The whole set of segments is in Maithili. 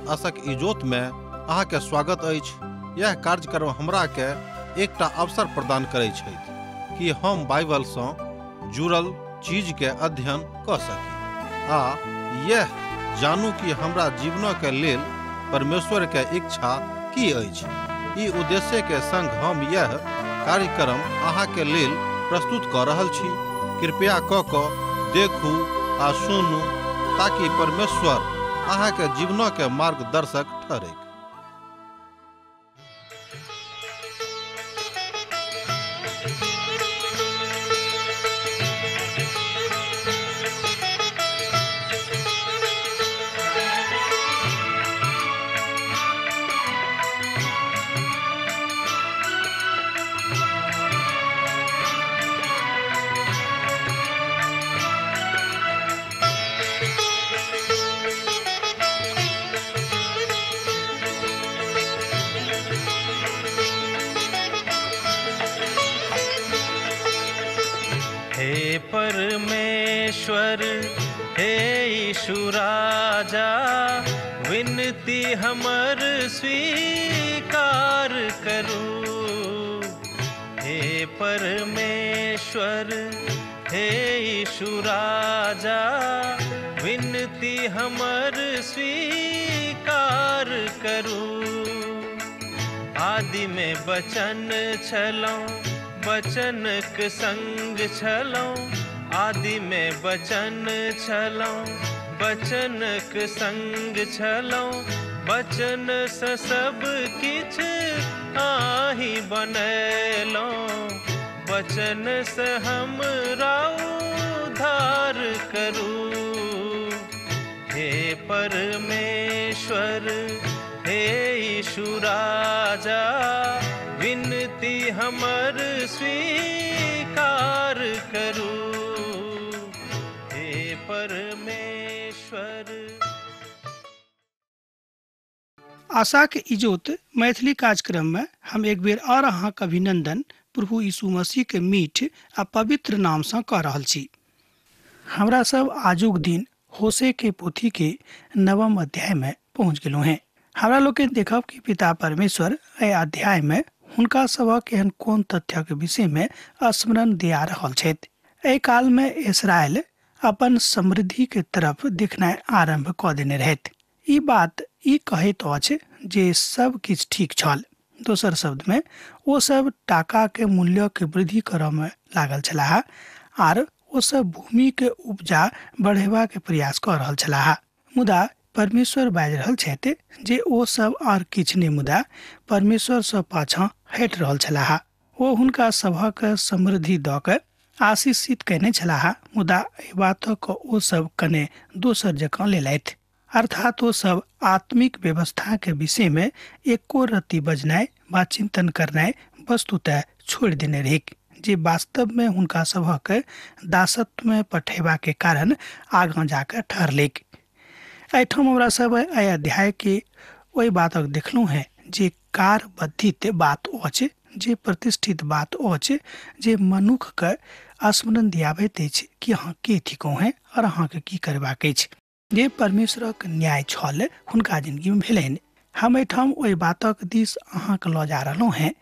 आशाक इजोत में अहाँ के स्वागत अछि। यह कार्यक्रम हमरा के एकटा अवसर प्रदान करै छथि कि हम बाइबल सँ जुड़ल चीज के अध्ययन क सकी आ यह जानू कि हमरा जीवन के लेल परमेश्वर के इच्छा की अछि। ई उद्देश्य के संग हम यह कार्यक्रम अहाँ के लेल प्रस्तुत क रहल छी। कृपया क देखू आ सुनू ताकि परमेश्वर अहाँ के जीवन के मार्गदर्शक ठहरे। परमेश्वर हे यीशु राजा, विनती हमर स्वीकार करू। हे परमेश्वर हे यीशु राजा, विनती हमर स्वीकार करू। आदि में बचन छलौं, बचनक संग छलौं। आदि में बचन छलौं, बचनक संग छलौं। बचन से सब किछ आही बनेलौं, बचन से हमरा उद्धार करू। हे परमेश्वर हे यीशु राजा, विनती हमर स्वीकार करू। हे परमेश्वर। आशाक इजोत मैथिली कार्यक्रम में हम एक बेर और अहाँक अभिनंदन प्रभु यीशु मसीह के मीठ आ पवित्र नाम से कऽ रहल छी। हमरा सब आजुक दिन होशे के पोथी के नवम अध्याय में पहुँच गेलहुँ हैं। हमरा लोग के देखब कि पिता परमेश्वर एहि अध्याय में हुनका सभक एहन कोन तथ्यक विषय में स्मरण दिया रहल छथि। एहि काल में इसराइल अपन समृद्धि के तरफ देखनाइ आरंभ कऽ देने रहथि। ई बात ई कहैत अछि जे सब किछु ठीक छल। दोसर शब्द में ओ सब टाका के मूल्य के वृद्धि करऽ में लागल छलाह आर ओ सब भूमि के उपजा बढ़ेबा के प्रयास कऽ रहल छलाह। मुदा परमेश्वर बाजि रहल छथि जे ओ सब और किछु नहि, मुदा परमेश्वर सँ पाछाँ हटि रहल छलाह। ओ हुनका सभक समृद्धि दऽ कऽ आशीषित कयने छलाह, मुदा एहि बातक ओ सब कने दोसर जकाँ लेलथि। अर्थात ओ सब आत्मिक व्यवस्था के विषय में एको रत्ती बजनाइ वा चिंतन करनाइ वस्तुतः छोड़ि देने रहैक, जे वास्तव में हुनका सभक दासत्व में पठेबा के कारण आगाँ जाकऽ ठहरलैक। एहिठाम हमरा सब एहि अध्याय के ओहि बातक देखलहुँ हैं जे कारबद्धित बात अछि, जे प्रतिष्ठित बात अछि, जे मनुख के स्मरण दियाबैत अछि कि अहाँ के थिकहुँ हैं और अहाँके की करबाक अछि। जे परमेश्वरक न्याय छल हुनका जिंदगी में भेलनि। हम एहिठाम ओहि बातक दिस अहाँके लऽ जा रहलहुँ हैं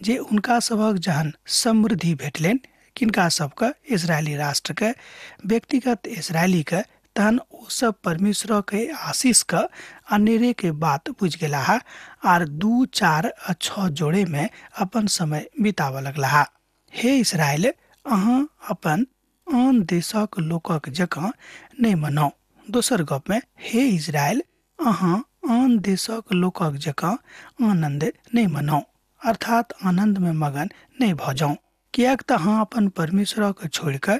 जे हुनका सभक जहन समृद्धि भेटलनि, किनका सबके, इसराइली राष्ट्रके, व्यक्तिगत इसराइलीके, तहन ओ सब परमेश्वरक आशीष के अनेरे के बात बुझि गेलाह आर 2, 4 आ 6 जोड़े में अपन समय बिताबऽ लगलाह। हे इसराइल, अहाँ अपन आन देशक लोकक जकाँ नहि मनाउ। दोसर गप में, हे इसराइल, अहाँ आन देशक लोकक जकाँ आनंद नहि मनाउ, अर्थात आनंद में मगन नहि भऽ जाउ, किएक तऽ अहाँ अपन परमेश्वरक छोड़ि कऽ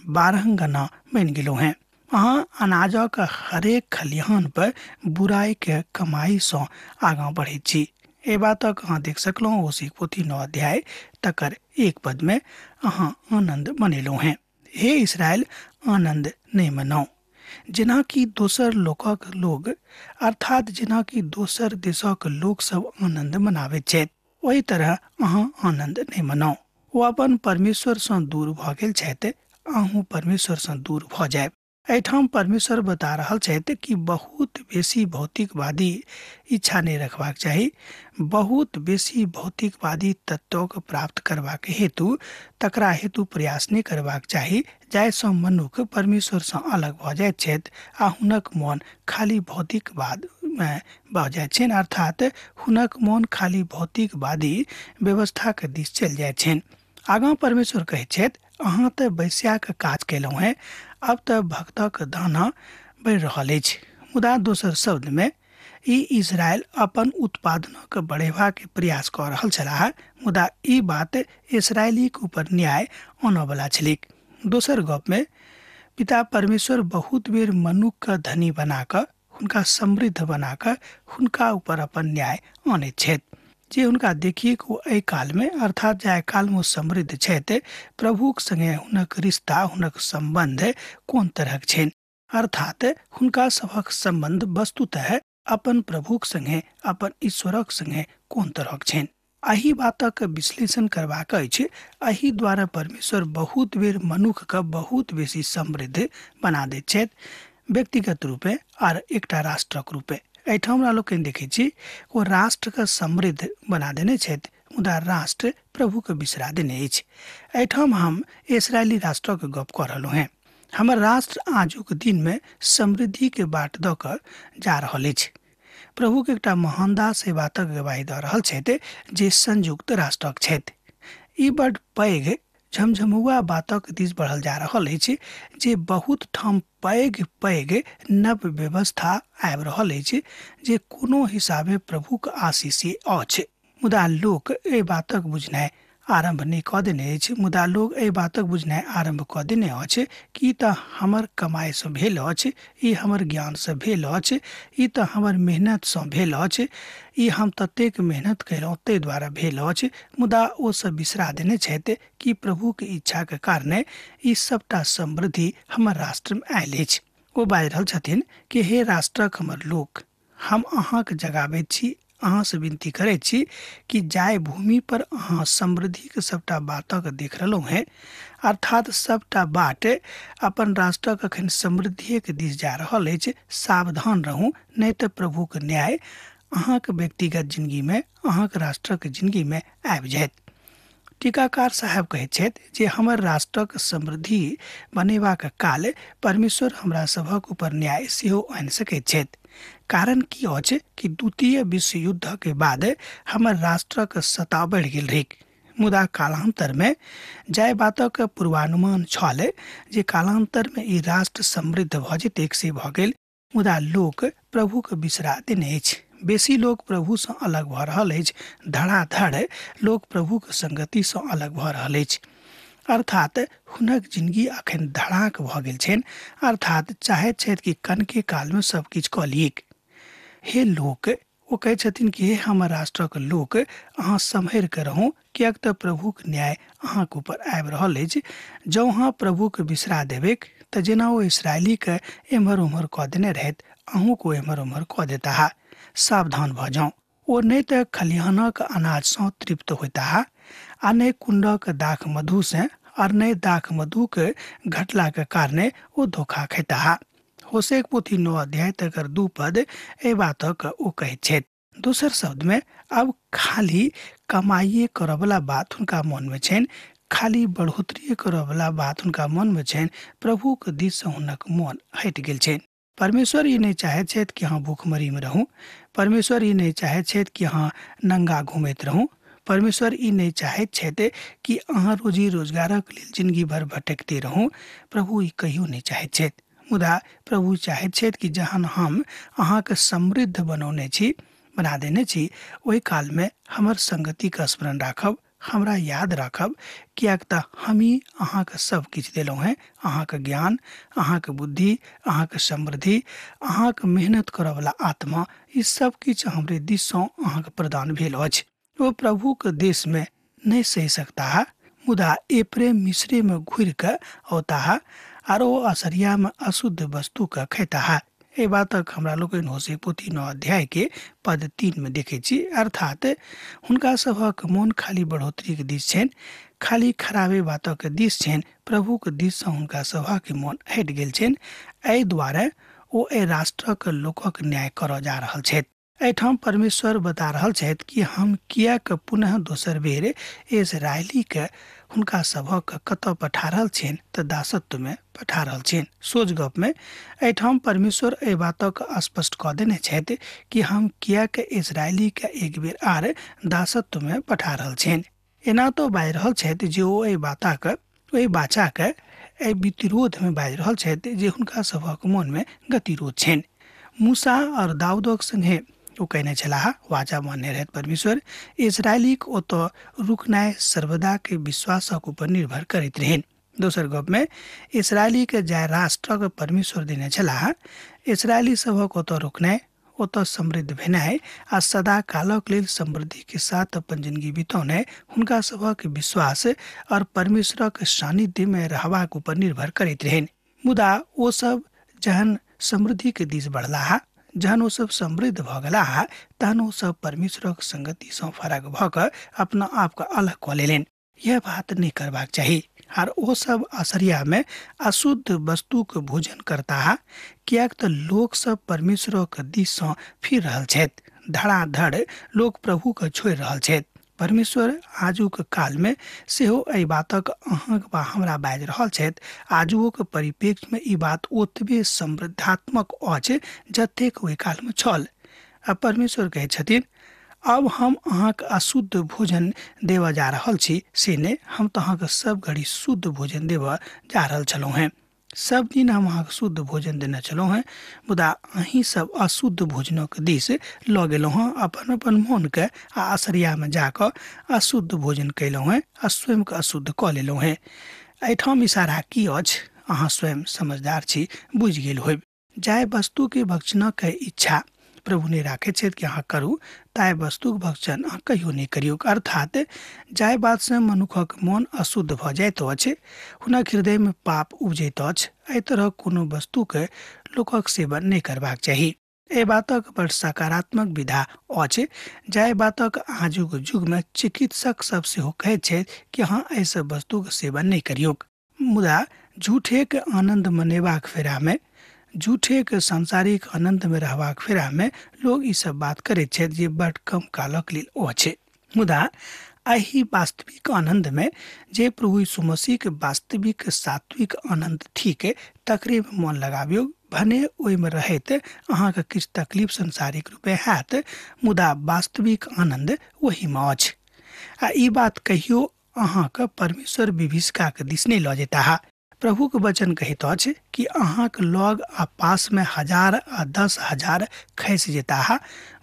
12 गना बनि गेलहुँ हैं। अहाँ अनाजक हरेक खलिहान पर बुराई के कमाई सँ आगाँ बढ़ैत छी। एहि बातक अहाँ देख सकलहुँ होशेक पोथी 9 अध्याय तकर 1 पद में अहाँ आनंद मनेलहुँ हैं। हे इसराइल, आनंद नहि मनाउ, जेनाकि दोसर लोकक लोग, अर्थात जेनाकि दोसर देशक लोक सब आनंद मनाबैत छथि, ओहि तरह अहाँ आनंद नहि मनाउ। ओ अपन परमेश्वर सँ दूर भऽ गेल छथि, अहूँ परमेश्वर सँ दूर भऽ जायब। एहिठाम परमेश्वर बता रहल छथि कि बहुत बेसी भौतिकवादी इच्छा नहि रखबाक चाही। बहुत बेसी भौतिकवादी तत्वके प्राप्त करबाक हेतु तकरा हेतु प्रयास नहि करबाक चाही, जाहिसँ मनुख परमेश्वरसँ अलग भऽ जाइत छथि आ हुनक मन खाली भौतिकवादमे भऽ जाइत छनि, अर्थात हुनक मन खाली भौतिकवादी व्यवस्थाके दिस चलि जाइत छनि। आगाँ परमेश्वर कहैत छथि, अहाँ तऽ वैश्याके काज कयलहुँ हेँ, आब तऽ भक्तक दाना बढ़ि रहल अछि। मुदा दोसर शब्दमे ई इजरायल अपन उत्पादनक बढ़ेबाक प्रयास कऽ रहल छलाह, मुदा ई बात इसराइलीक ऊपर न्याय आनयवला छलैक। दोसर गपमे पिता परमेश्वर बहुत बेर मनुखके धनी बना कऽ हुनका समृद्ध बना कऽ हुनका ऊपर अपन न्याय आनैत छथि, जे हुनका देखिए ओ एहि कालमे, अर्थात जाहि कालमे ओ समृद्ध छथि, प्रभुक संगे हुनक रिश्ता, हुनक सम्बन्ध कोन तरहक छनि, अर्थात हुनका सभक सम्बन्ध वस्तुतः अपन प्रभुक संगे, अपन ईश्वरक संगे कोन तरहक छनि। एहि बातक विश्लेषण करबाक अछि। एहि द्वारा परमेश्वर बहुत बेर मनुखके बहुत बेसी समृद्ध बना दैत छथि, व्यक्तिगत रूपे आर एकटा राष्ट्रक रूपे। एहिठाम हमरा लोकनि देखै छी ओ राष्ट्रके समृद्ध बना देने छथि, मुदा राष्ट्र प्रभुके बिसरा देने अछि। एहिठाम हम इसराइली राष्ट्रक गप कऽ रहलहुँ हेँ। हमर राष्ट्र आजुक दिनमे समृद्धिके बाट दऽ कऽ जा रहल अछि। प्रभुके एकटा महान दास एहि बातक गवाही दऽ रहल छथि जे संयुक्त राष्ट्रक छथि। ई बड पैघ झमझमुआ बातक दिस बढ़ल जा रहल अछि, जे बहुत ठाम पैघ पैघ नव व्यवस्था आबि रहल अछि, जे कोनो हिसाबे प्रभुक आशीष अछि। मुदा लोक एहि बातक बुझनाइ आरम्भ नहि कऽ देने अछि। मुदा लोक एहि बातक बुझनाइ आरम्भ कऽ देने अछि कि ई तऽ हमर कमाइसँ भेल अछि, ई हमर ज्ञानसँ भेल अछि, ई तऽ हमर मेहनतसँ भेल अछि, ई हम ततेक मेहनत कयलहुँ ताहि द्वारा भेल अछि। मुदा ओ सब बिसरा देने छथि कि प्रभुके इच्छाके कारणे ई सबटा समृद्धि हमर राष्ट्रमे आयल अछि। ओ बाजि रहल छथिन कि हे राष्ट्रक हमर लोक, हम अहाँके जगाबैत छी, अहाँसँ विनती करैत छी कि जाहि भूमि पर अहाँ समृद्धिके सबटा बातक देख रहलहुँ हेँ, अर्थात सबटा बाट अपन राष्ट्रक अखन समृद्धिएके दिस जा रहल अछि, सावधान रहू, नहि तऽ प्रभुके न्याय अहाँके व्यक्तिगत जिंदगीमे, अहाँके राष्ट्रक जिंदगीमे आबि जायत। टीकाकार साहेब कहैत छथि जे हमर राष्ट्रक समृद्धि बनेबाक काल परमेश्वर हमरा सभक ऊपर न्याय सेहो आनि सकैत छथि। कारण की अछि कि द्वितीय विश्व युद्ध के बाद हमर राष्ट्रक सत्ता बढ़ि गेल रहै, मुदा कालांतरमे जाहि बातक पूर्वानुमान छल जे कालांतरमे ई राष्ट्र समृद्ध भऽ जेतैक से भऽ गेल, मुदा लोक प्रभुके बिसरा देने अछि। बेसी लोक प्रभुसँ अलग भऽ रहल अछि, धड़ाधड़ लोक प्रभुके संगतिसँ अलग भऽ रहल अछि, अर्थात हुनक जिंदगी अखन धड़ाक भऽ गेल छनि, अर्थात चाहैत छथि कि कनके कालमे सब किछु कऽ लियैक। हे लोक, ओ कहै छथिन कि हे हमर राष्ट्रक लोक, अहाँ सम्हरि कऽ रहू, किएक तऽ प्रभुक न्याय अहाँके ऊपर आबि रहल अछि। जँ अहाँ प्रभुके बिसरा देबैक तऽ जेना ओ इसराइलीके एम्हर ओम्हर कऽ देने रहथि, अहूँके ओ एम्हर ओम्हर कऽ देताह। सावधान भऽ जाउ। ओ नहि तऽ खलिहानक अनाजसँ तृप्त होइताह आ नहि कुण्डक दाख मधुसँ, आओर नहि दाख मधुके घटलाके कारणे ओ धोखा खैताह। होसेक पोथी 9 अध्याय तकर 2 पद एहि बातक ओ कहैत छथि। दोसर शब्दमे आब खाली कमाइए करऽवला बात हुनका मनमे छनि, खाली बढ़ोतरीए करऽवला बात हुनका मनमे छनि, प्रभुके दिससँ हुनक मन हटि गेल छनि। परमेश्वर ई नहि चाहैत छथि कि अहाँ भूखमरीमे रहू, परमेश्वर ई नहि चाहैत छथि कि अहाँ नंगा घुमैत रहू, परमेश्वर ई नहि चाहैत छथि कि अहाँ रोजी रोजगारक लेल जिंदगी भर भटकते रहू। प्रभु ई कहियो नहि चाहैत छथि। मुदा प्रभु चाहैत छथि कि जहन हम अहाँके समृद्ध बनौने छी, बना देने छी, ओहि कालमे हमर संगतिके स्मरण राखब, हमरा याद राखब, किएक तऽ हमही अहाँके सब किछु देलहुँ हेँ, अहाँके ज्ञान, अहाँके बुद्धि, अहाँके समृद्धि, अहाँके मेहनत करऽवला आत्मा, ई सब किछु हमरे दिससँ अहाँके प्रदान भेल अछि। ओ प्रभुके देशमे नहि सहि सकताह, मुदा एप्रेम मिस्रेमे घुरि कऽ औताह आर ओ असरियामे अशुद्ध वस्तुके खैताह। एहि बातक हमरा लोकनि होशे पोथी 9 अध्याय के पद 3 में देखै छी। अर्थात हुनका सभक मोन खाली बढ़ोतरीके दिस छनि, खाली खराबे बातक दिस छनि, प्रभुके दिससँ हुनका सभक मोन हटि गेल छनि। एहि दुआरे ओ एहि राष्ट्रक लोकक न्याय करऽ जा रहल छथि। एहिठाम परमेश्वर बता रहल छथि कि हम किएक पुनः दोसर बेर इजरायलीके हुनका सभक कतऽ पठा रहल छियनि, तऽ दासत्वमे पठा रहल छियनि। सोझ गपमे एहिठाम परमेश्वर एहि बातक स्पष्ट कऽ देने छथि कि हम किएक इजरायलीके एक बेर आर दासत्वमे पठा रहल छियनि। एना तो बाजि रहल छथि जे ओ एहि बाताक ओहि बाचाके एहि विरोधमे बाजि रहल छथि जे हुनका सभक मोनमे गतिरोध छनि। मूसा और दाऊदक संगे ओ कहने छलाह, वाचा मानने रहथि परमेश्वर। इजरायलीक ओतऽ रुकनाइ सर्वदाके विश्वासक ऊपर निर्भर करैत रहनि। दोसर गपमे इसराइलीके जाय राष्ट्रक परमेश्वर देने छलाह, इसराइली सभक ओतऽ रुकनाइ, ओतऽ समृद्ध भेनाइ आ सदा कालक लेल समृद्धिके साथ अपन जिंदगी बितौनाइ हुनका सभक विश्वास और परमेश्वरक सानिध्यमे रहबाक ऊपर निर्भर करैत रहनि। मुदा ओ सब जहन समृद्धिके दिस बढ़लाह, जहन ओ सब समृद्ध भऽ गेलाह, तहन ओ सब परमेश्वरक संगतिसँ फरक भऽ कऽ अपना आपके अलग कऽ लेलनि। यह बात नहि करबाक चाही। आर ओ सब असरियामे अशुद्ध वस्तुक भोजन करताह, किएक तऽ लोक सब परमेश्वरक दिससँ फिर रहल छथि। धड़ाधड़ लोक प्रभुके छोड़ि रहल छथि। परमेश्वर आजुक कालमे सेहो एहि बातक अहाँक वा हमरा बाजि रहल छथि। आजुओक परिप्रेक्ष्यमे ई बात ओतबे समृद्धात्मक अछि जतेक ओहि कालमे छल। आ परमेश्वर कहै छथिन, अब हम अहाँके अशुद्ध भोजन देबऽ जा रहल छी से नहि, हम तऽ अहाँके सब घड़ी शुद्ध भोजन देबऽ जा रहल छलहुँ हेँ। सब दिन हम अहाँके शुद्ध भोजन देने छलहुँ हेँ, मुदा अहीं सब अशुद्ध भोजनक दिस लऽ गेलहुँ हेँ। अपन अपन मोनके आ असरियामे जाकऽ अशुद्ध भोजन कयलहुँ हेँ आ स्वयंके अशुद्ध कऽ लेलहुँ हेँ। एहिठाम इशारा की अछि, अहाँ स्वयं समझदार छी, बुझि गेल होयब। जाहि वस्तुके भक्षणक इच्छा प्रभु नहि राखै छथि कि अहाँ करू, ताहि वस्तुक भक्षण अहाँ कहियो नहि करियौ। अर्थात जाहि बातसँ मनुखक मोन अशुद्ध भऽ जाइत अछि, हुनक हृदयमे पाप उपजैत अछि, एहि तरहक कोनो वस्तुके लोकक सेवन नहि करबाक चाही। एहि बातक बड़ सकारात्मक विधा अछि, जाहि बातक आजुक युगमे चिकित्सक सब सेहो कहैत छथि कि अहाँ एहि सब वस्तुक सेवन नहि करियौ। मुदा झूठेके आनन्द मनेबाक फेरामे, झूठेके सांसारिक आनन्दमे रहबाक फेरामे लोग ई सब बात करैत छथि जे बड कम कालक लेल अछि। मुदा एहि वास्तविक आनन्दमे जे प्रभु यीशु मसीहके वास्तविक सात्विक आनन्द थिक, तकरे मे मन लगाबियौ। भने ओहिमे रहैत अहाँके किछु तकलीफ सांसारिक रूपे हैत, मुदा वास्तविक आनन्द ओहीमे अछि। आ ई बात कहियो अहाँके परमेश्वर विभीषिकाके दिस नहि लऽ जेताह। प्रभुके वचन कहैत अछि कि अहाँके लग आ पासमे 1000 आ 10,000 खसि जेताह,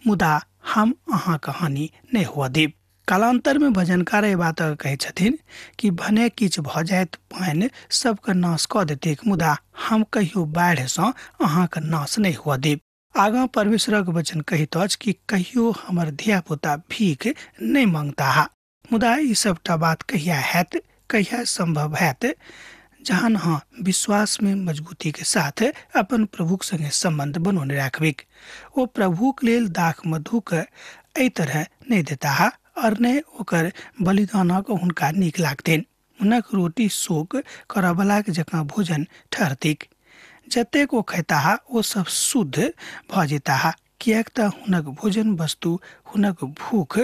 मुदा हम अहाँके हानि नहि हुअ देब। कालान्तरमे भजनकार एहि बात कहै छथिन कि भने किछु भऽ जायत, पानि सबके नाश कऽ देतैक, मुदा हम कहियो बाढ़िसँ अहाँके नाश नहि हुअ देब। आगाँ परमेश्वरक वचन कहैत अछि कि कहियो हमर धियापुता भीख नहि मांगताह। मुदा ई सबटा बात कहिया हैत, कहिया सम्भव हैत? जहन अहाँ विश्वासमे मजबूतीके साथ अपन प्रभुक संगे सम्बन्ध बनौने राखबिक। ओ प्रभुक लेल दाख मधुके एहि तरह नहि देताह और नहि ओकर बलिदानक हुनका नीक लागतनि। हुनक रोटी शोक करऽवलाक जकाँ भोजन ठहरतिक। जतेक ओ खैताह ओ सब शुद्ध भऽ जेताह, किएक तऽ हुनक भोजन वस्तु हुनक भूख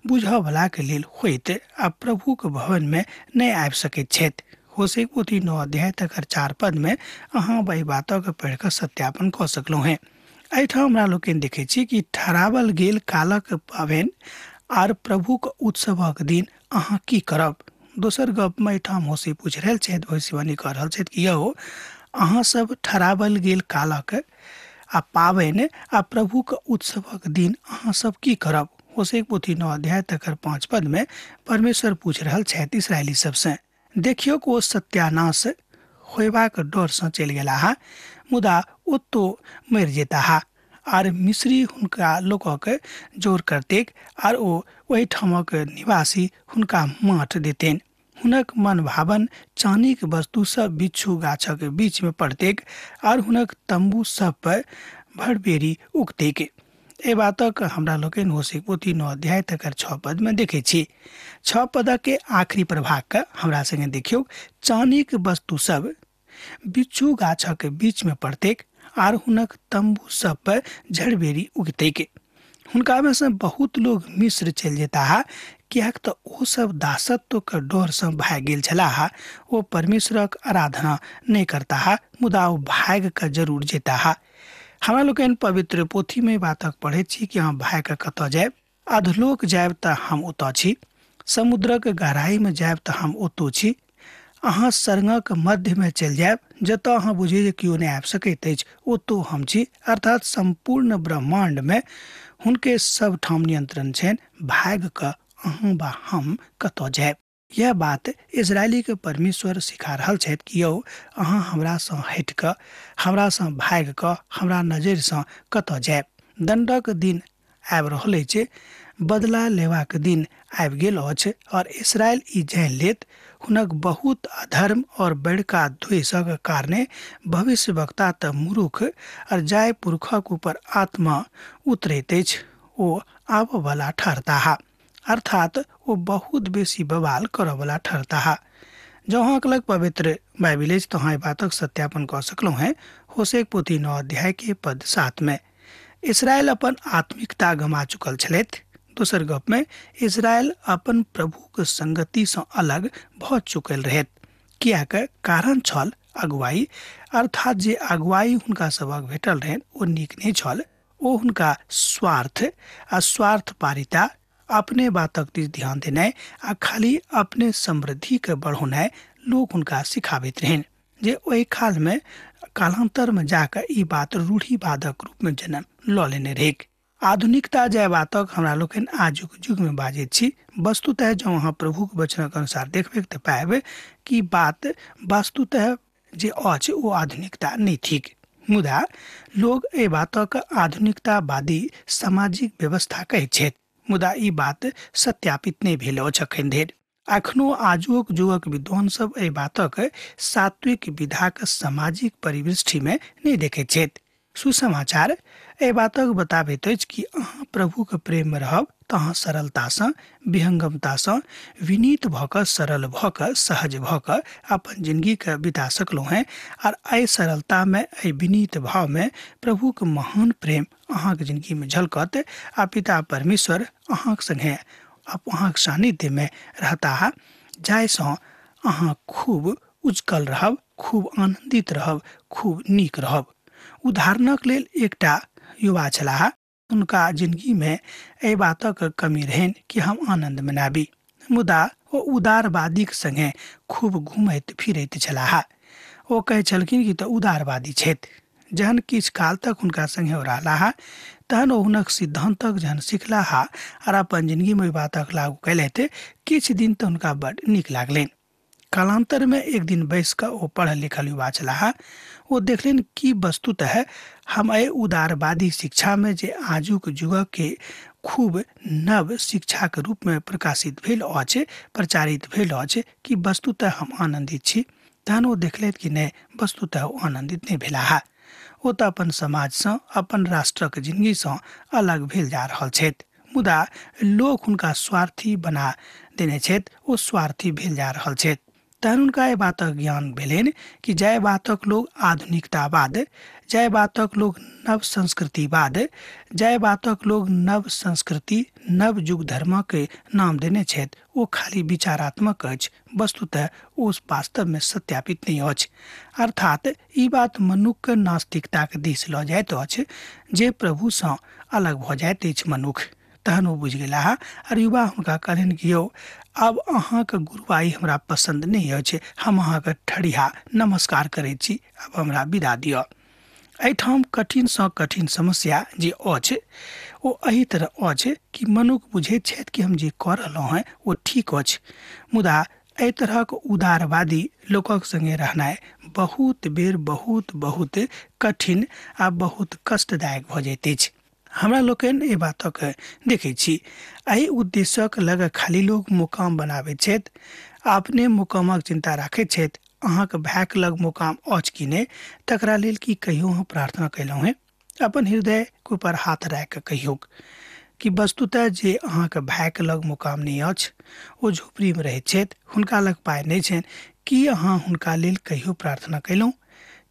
बुझऽवलाके लेल होइत आ प्रभुक भवनमे नहि आबि सकैत छथि। होशेक पोथी 9 अध्याय तकर 4 पदमे अहाँ एहि बातक पढ़ि कऽ सत्यापन कऽ सकलहुँ हेँ। एहिठाम हमरा लोकनि देखै छी कि ठहरावल गेल कालक पाबनि आर प्रभुक उत्सवक दिन अहाँ की करब। दोसर गपमे एहिठाम होशे पूछि रहल छथि, भविष्यवाणी कऽ रहल छथि कि यौ अहाँ सब ठहरावल गेल कालक आ पाबनि आ प्रभुक उत्सवक दिन अहाँ सब की करब। होशेक पोथी 9 अध्याय तकर 5 पदमे परमेश्वर पूछि रहल छथि इसराइली सबसँ, देखियौ ओ सत्यानाश होयबाक डरसँ चलि गेलाह, मुदा ओतौ मरि जेताह आर मिस्री हुनका लोकक जोर करतेक आर ओ ओहिठामक निवासी हुनका माठ देतनि। हुनक मनभावन चानीक वस्तु सब बिच्छू गाछक बीच में पड़तेक और हुनक तंबू सब पर भड़बेरी उगतेक। एहि बातक हमरा लोकनि होशेक पोथी 9 अध्याय तकर 6 पद में देखै छी। 6 पदक के आखिरी प्रभाग के हमरा संगे देखियौ, चानीक वस्तु सब बिच्छू गाछक बीच में पड़तेक आर हुनक तंबू सब पर झड़बेरी उगतेक। हुनका में से बहुत लोग मिस्र चलि जेताह, किएक तऽ ओ सब दासत्व के डर से भागि गेल छलाह। ओ परमेश्वरक आराधना नहि करताह, मुदा ओ भागि कऽ जरूर जेताह। हमरा लोकनि पवित्र पोथी में बातक पढ़ैत छी कि हम भागि कऽ कतऽ जायब। अधलोक जायब तऽ हम ओतऽ छी, समुद्रक गहराई में जायब तऽ हम ओतौ छी, अहाँ सरंगक मध्यमे चलि जायब जतऽ अहाँ बुझियै जे केओ नहि आबि सकैत अछि, ओतौ हम छी। अर्थात सम्पूर्ण ब्रह्माण्ड में हुनके सब ठाम नियंत्रण छनि। भागि कऽ अहाँ वा हम कतऽ जायब? यह बात इजरायली के परमेश्वर सिखा रहल छथि कि यौ अहाँ हमरासँ हटि कऽ, हमरासँ भागि कऽ, हमरा नजरिसँ कतऽ जायब? दण्डक दिन आबि रहल अछि, बदला लेबाक दिन आबि गेल अछि और इसराइल ई जानि लेत। हुनक बहुत अधर्म और बड़का द्वेषक कारणे भविष्यवक्ता तऽ मूर्ख और जाय पुरखक ऊपर आत्मा उतरैत अछि, ओ आबऽवला ठहरताह। अर्थात ओ बहुत बेसी बवाल करऽवला ठहरताह। जँ अहाँके लग पवित्र बाइबिल अछि तऽ अहाँ एहि बातक सत्यापन कऽ सकलहुँ हेँ होशेक पोथी 9 अध्याय के पद 7 में। इसराइल अपन आत्मिकता गमा चुकल छलथि। दोसर गप में इसराइल अपन प्रभुक संगति सँ अलग भऽ चुकल रहैत, किएक कारण छल अगुवाई। अर्थात जे अगुवाई हुनका सभक भेटल रहनि ओ नीक नहि छल। ओ हुनका स्वार्थ आ स्वार्थपारिता, अपने बातक दिस ध्यान देनाइ आ खाली अपने समृद्धि के बढ़ौनाइ लोक हुनका सिखाबैत रहनि, जे ओहि काल में कालांतर में जाकऽ ई बात रूढ़िवादक रूप में जन्म लऽ लेने रहैक। आधुनिकता जाहि बातक हमरा लोकनि आजुक युग में बाजैत छी, वस्तुतः जँ अहाँ प्रभुक वचनक अनुसार देखबै तऽ पायब कि बात वस्तुतः जे अछि ओ आधुनिकता नहि थिक। मुदा लोग एहि बातक आधुनिकतावादी सामाजिक व्यवस्था कहैत छथि, मुदा ई बात सत्यापित नहि भेल अछि अखन धरि। अखनो आजुक युगक विद्वान सब एहि बातक सात्विक विधाक सामाजिक परिवृष्टि में नहि देखैत छथि। सुसमाचार एहि बातक बताबैत अछि कि अहाँ प्रभुक प्रेम में रहब तऽ अहाँ सरलतासँ, विहंगमतासँ विनीत भऽ कऽ, सरल भऽ कऽ, सहज भऽ कऽ अपन जिंदगीके बिता सकलहुँ हेँ। आर एहि सरलतामे, एहि विनीत भावमे प्रभुक महान प्रेम अहाँके जिंदगीमे झलकत आ पिता परमेश्वर अहाँक संगे अहाँक सानिध्यमे रहताह, जाहिसँ अहाँ खूब उजकल रहब, खूब आनन्दित रहब, खूब नीक रहब। उदाहरणक लेल एकटा युवा छलाह, हुनका जिंदगीमे एहि बातक कमी रहनि कि हम आनन्द मनाबी, मुदा ओ उदारवादीक संगे खूब घुमैत फिरैत छलाह। ओ कहै छलखिन कि तऽ उदारवादी छथि। जहन किछु काल तक हुनका संगे ओ रहलाह तहन ओ हुनक सिद्धान्तक जहन सिखलाह आर अपन जिंदगीमे ओहि बातक लागू कयलथि, किछु दिन तऽ हुनका बड्ड नीक लागलनि। कालांतर में एक दिन बैस कऽ ओ पढ़ल लिखल युवा छलाह, ओ देखलनि कि वस्तुतः हम एहि उदारवादी शिक्षामे जे आजुक युगक के खूब नव शिक्षाके रूपमे प्रकाशित भेल अछि, प्रचारित भेल अछि, कि वस्तुतः हम आनन्दित छी। तहन ओ देखलथि कि नहि, वस्तुतः ओ आनन्दित नहि भेलाह। ओ तऽ अपन समाजसँ, अपन राष्ट्रक जिंदगीसँ अलग भेल जा रहल छथि, मुदा लोक हुनका स्वार्थी बना देने छथि, ओ स्वार्थी भेल जा रहल छथि। तहन हुनका एहि बातक ज्ञान भेलनि कि जाहि बातक लोग आधुनिकतावाद, जाहि बातक लोग नव संस्कृतिवाद, जाहि बातक लोग नव संस्कृति, नव युग धर्मके नाम देने छथि, ओ खाली विचारात्मक अछि, वस्तुतः ओ वास्तवमे सत्यापित नहि अछि। अर्थात ई बात मनुक्खके नास्तिकताके दिस लऽ जाइत अछि, जे प्रभुसँ अलग भऽ जाइत अछि मनुख। तहन ओ बुझि गेलाह आर युवा हुनका कहलनि कि यौ आब अहाँके गुरुआइ हमरा पसन्द नहि अछि, हम अहाँके ठढ़िया नमस्कार करैत छी, आब हमरा विदा दिअ। एहिठाम कठिनसँ कठिन समस्या जे अछि ओ एहि तरह अछि कि मनुख बुझैत छथि कि हम जे कऽ रहलहुँ हेँ ओ ठीक अछि, मुदा एहि तरहक उदारवादी लोकक संगे रहनाइ बहुत बेर बहुत बहुत कठिन आ बहुत कष्टदायक भऽ जाइत अछि। हमरा लोकनि एहि बातक देखै छी। एहि उद्देश्यक लग खाली लोक मुकाम बनाबैत छथि अपने मुकामक चिंता राखैत छथि। अहाँके भायके लग मुकाम अछि कि नहि, तकरा लेल की कहियो अहाँ प्रार्थना कयलहुँ हेँ? अपन हृदयके ऊपर हाथ राखि कऽ कहियौक कि वस्तुतः जे अहाँके भायके लग मुकाम नहि अछि, ओ झोपड़ीमे रहैत छथि, हुनका लग पाइ नहि छनि, की अहाँ हुनका लेल कहियो प्रार्थना कयलहुँ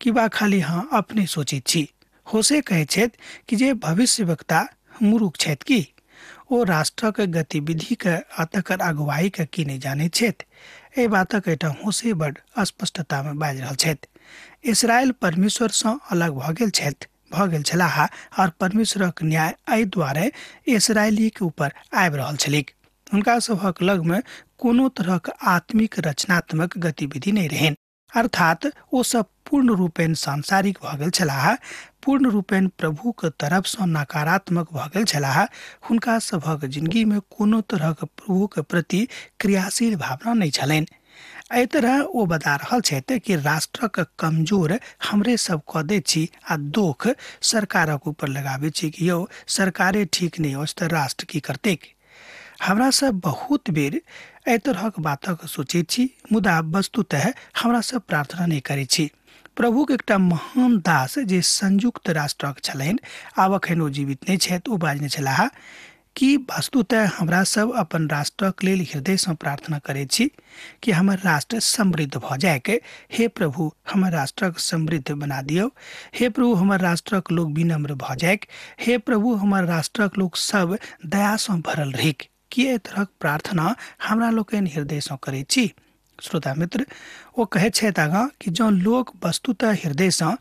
कि बा खाली अहाँ अपने सोचैत छी? होशे कहै छथि कि जे भविष्यवक्ता मूर्ख छथि की? ओ राष्ट्रक गतिविधिके आ तकर अगुवाईके की नहि जानैत छथि? एहि बातक एहिठाम होशे बड स्पष्टतामे बाजि रहल छथि। इसराइल परमेश्वरसँ अलग भऽ गेल छथि, भऽ गेल छलाह और परमेश्वरक न्याय एहि दुआरे इसराइलीके ऊपर आबि रहल छलैक। हुनका सभक लगमे कोनो तरहक आत्मिक रचनात्मक गतिविधि नहि रहनि, अर्थात ओ सब पूर्ण रूपेण सांसारिक भऽ गेल छलाह, पूर्ण रूपेण प्रभुके तरफसँ नकारात्मक भऽ गेल छलाह। हुनका सभक जिंदगीमे कोनो तरहक प्रभुके प्रति क्रियाशील भावना नहि छलनि। एहि तरह ओ बता रहल छथि कि राष्ट्रक कमजोर हमरे सब कऽ दैत छी आ दोख सरकारक ऊपर लगाबै छी कि यौ सरकारे ठीक नहि अछि तऽ राष्ट्र की करतैक। हमरा सब बहुत बेर एहि तरहक बातक सोचैत छी, मुदा वस्तुतः हमरा सब प्रार्थना नहि करै छी। प्रभुके एकटा महान दास जे संयुक्त राष्ट्रक छलनि, आब एखन ओ जीवित नहि छथि, ओ बाजने छलाह कि वस्तुतः हमरा सब अपन राष्ट्रक लेल हृदयसँ प्रार्थना करैत छी कि हमर राष्ट्र समृद्ध भऽ जायके। हे प्रभु, हमर राष्ट्रक समृद्ध बना दियौ। हे प्रभु, हमर राष्ट्रक लोक विनम्र भऽ जायक। हे प्रभु, हमर राष्ट्रक लोक सब दयासँ भरल रहैक। कि एहि तरहक प्रार्थना हमरा लोकनि हृदयसँ करैत छी? श्रोता मित्र, ओ कहैत छथि आगाँ कि जँ लोक वस्तुतः हृदयसँ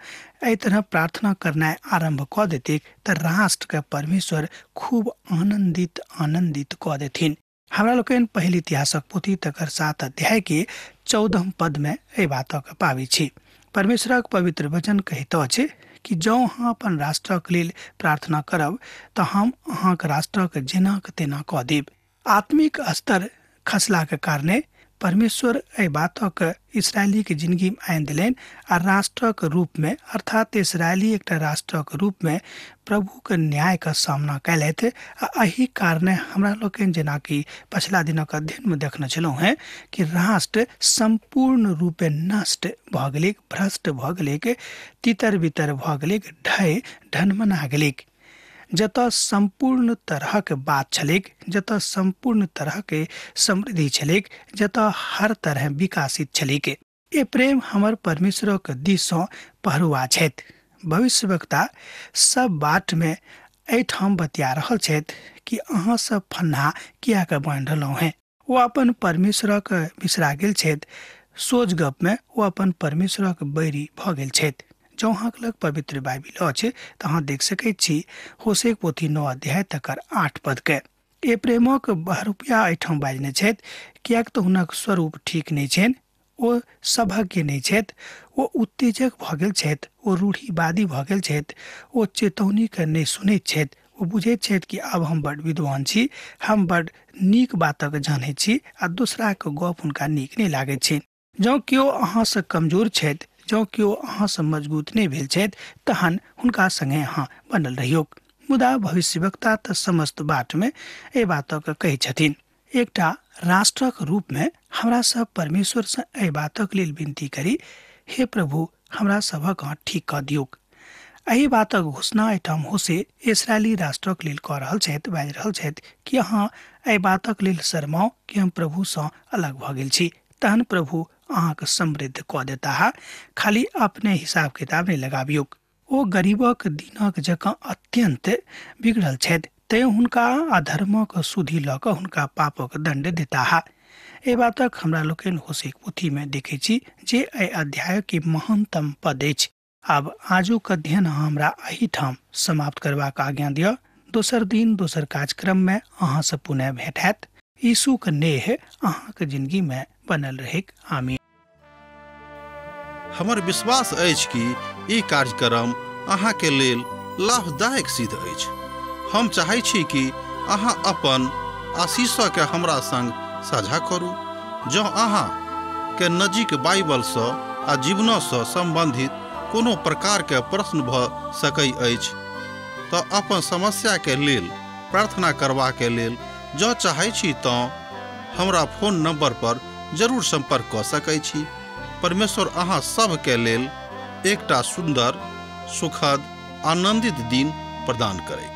एहि तरह प्रार्थना करनाइ आरम्भ कऽ देतैक तऽ राष्ट्रके परमेश्वर खूब आनन्दित आनन्दित कऽ देथिन। हमरा लोकनि पहिल इतिहासक पोथी तकर 7 अध्यायके 14 पदमे एहि बातक पाबै छी। परमेश्वरक पवित्र वचन कहैत अछि कि जँ अहाँ अपन राष्ट्रक लेल प्रार्थना करब तऽ हम अहाँके राष्ट्रक जेनाक तेना कऽ देब। आत्मिक स्तर खसलाके कारणे परमेश्वर एहि बातक इसराइलीके जिंदगीमे आनि देलनि आ राष्ट्रक रूपमे, अर्थात इसराइली एकटा राष्ट्रक रूपमे प्रभुके न्यायके सामना कयलथि। आ एहि कारणे हमरा लोकनि जेनाकि पछिला दिनक अध्ययनमे देखने छलहुँ हेँ कि राष्ट्र सम्पूर्ण रूपे नष्ट भऽ गेलैक, भ्रष्ट भऽ गेलैक, तितर बितर भऽ गेलैक, ढहि ढनमना गेलैक। जतऽ सम्पूर्ण तरहक बात छलैक, जतऽ सम्पूर्ण तरहके समृद्धि छलैक, जतऽ हर तरह विकासित छलैक, ए प्रेम हमर परमेश्वरक दिससँ पहरुआ छथि। भविष्यवक्ता सब बाटमे एहिठाम बतिया रहल छथि कि अहाँ सब फन्हा कियाक बान्हि रहलहुँ हेँ। ओ अपन परमेश्वरक बिसरा गेल छथि। सोझ गपमे ओ अपन परमेश्वरक बैरी भऽ गेल छथि। जँ अहाँके लग पवित्र बाइबिल अछि तऽ अहाँ देख सकैत छी होशेक पोथी 9 अध्याय तकर 8 पदके। ए प्रेमक बहरूपिया एहिठाम बाजने छथि, किएक तऽ हुनक स्वरूप ठीक नहि छनि, ओ सौभाग्य नहि छथि, ओ उत्तेजक भऽ गेल छथि, ओ रूढ़िवादी भऽ गेल छथि, ओ चेतौनीके नहि सुनैत छथि। ओ बुझैत छथि कि आब हम बड विद्वान छी, हम बड नीक बातक जानैत छी आ दोसराके गप हुनका नीक नहि लागैत छनि। जँ केओ अहाँसँ कमजोर छथि, जँ केओ अहाँसँ मजबूत नहि भेल छथि, तहन हुनका सङ्गे अहाँ बनल रहियौक। मुदा भविष्यवक्ता तऽ समस्त बाटमे एहि बातक कहै छथिन। एकटा राष्ट्रक रूपमे हमरा सब परमेश्वरसँ एहि बातक लेल विनती करी, हे प्रभु हमरा सभक अहाँ ठीक कऽ दियौक। एहि बातक घोषणा एहिठाम होशे इसराइली राष्ट्रक लेल कऽ रहल छथि, बाजि रहल छथि कि अहाँ एहि बातक लेल शरमाउ कि हम प्रभुसँ अलग भऽ गेल छी, तहन प्रभु अहाँके समृद्ध कऽ देताह। खाली अपने हिसाब किताब नहि लगाबियौक। ओ गरीबक दिनक जकाँ अत्यन्त बिगड़ल छथि, तैं हुनका अधर्मक सुधि लऽ कऽ हुनका पापक दण्ड देताह। एहि बातक हमरा लोकनि होशेक पोथीमे देखै छी जे एहि अध्यायके महानतम पद अछि। आब आजुक अध्ययन हमरा एहिठाम समाप्त करबाक आज्ञा दिअ। दोसर दिन दोसर कार्यक्रममे अहाँसँ पुनः भेंट हैत। यीशुक नेह अहाँके जिंदगीमे बनल रहैक। आमीन। हमर विश्वास अछि कि ई कार्यक्रम अहाँके लेल लाभदायक सिद्ध अछि। हम चाहै छी कि अहाँ अपन आशीषके हमरा संग साझा करू। जँ अहाँ के नजीक बाइबलसँ आ जीवनसँ सम्बन्धित कोनो प्रकारके प्रश्न भऽ सकै अछि तऽ अपन समस्याके लेल प्रार्थना करबाके लेल जँ चाहै छी तँ हमरा फोन नंबर पर जरूर संपर्क कऽ सकै छी। परमेश्वर अहाँ सबके लेल एकटा सुन्दर, सुखद, आनंदित दिन प्रदान करैत।